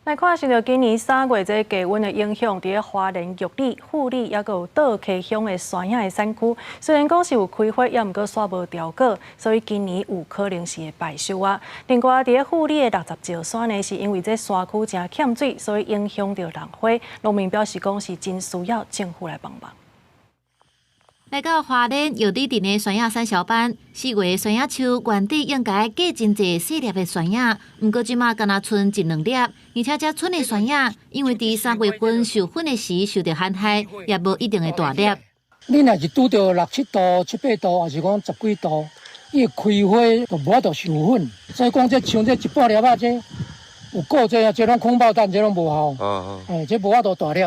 來看，受著今年3月這低溫的影響，佇咧花蓮玉里、富里，抑閣有倒溪鄉的山野的產區，雖然講是有開花，抑毋過煞無著果，所以今年有可能是會敗收啊。另外，佇咧富里的六十石山呢，是因為這山區誠欠水，所以影響著蘭花。農民表示講是真需要政府來幫忙。來到花蓮玉里鎮的番仔產銷班，4月番仔樹原底應該結真濟細粒的番仔，毋過這馬干焦賰一兩粒，而且這賰的番仔，因為佇3月份授粉的時受著旱害，也無一定會大粒。你若是拄著六七度、七八度，抑是講十幾度，伊開花就無法度授粉。所以講這像這一半粒仔這有果這啊，這攏空包彈，這攏無效。欸，這無法度大粒。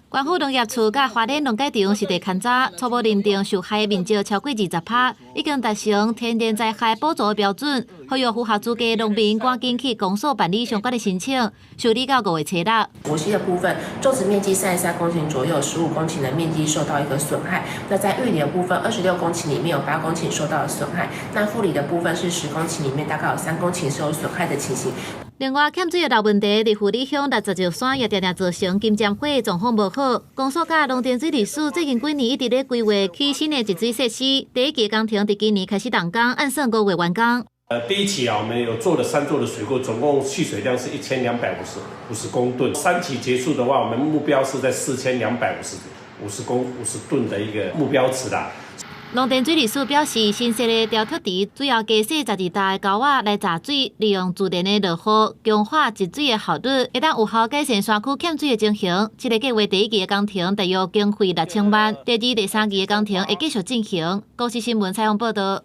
縣府農業處佮花蓮農改場實地勘查，初步認定受害面積超過20%，已經達成天然災害補助標準，呼籲符合資格農民趕緊去公所辦理相關的申請，受理到5月初六。國西的部分，種植面積33公頃左右，15公頃的面積受到一個損害。那在玉里的部分，26公頃裡面有8公頃受到了損害。那富里的部分是10公頃裡面大概有3公頃是有損害的情形。另外，欠水的老問題，佇富里鄉六十石山也定定造成金針花狀況無好。公所佮農田水利署最近幾年一直咧規劃起新的集水設施，第一期工程佇今年開始動工，按算5月完工。第一期啊，我們有做了三座的水庫，總共蓄水量是1250公噸。三期結束的話，我們目標是在四千兩百五十五十公五十噸的一個目標值啦。農田水利署表示，新設的調蓄池主要加設12大的溝仔來閘水，利用自然的落雨強化集水的效率，會當有效改善山區欠水的情形。這個計畫第一期的工程大約經費6000萬，第二、第三期的工程會繼續進行。公視新聞採訪報導。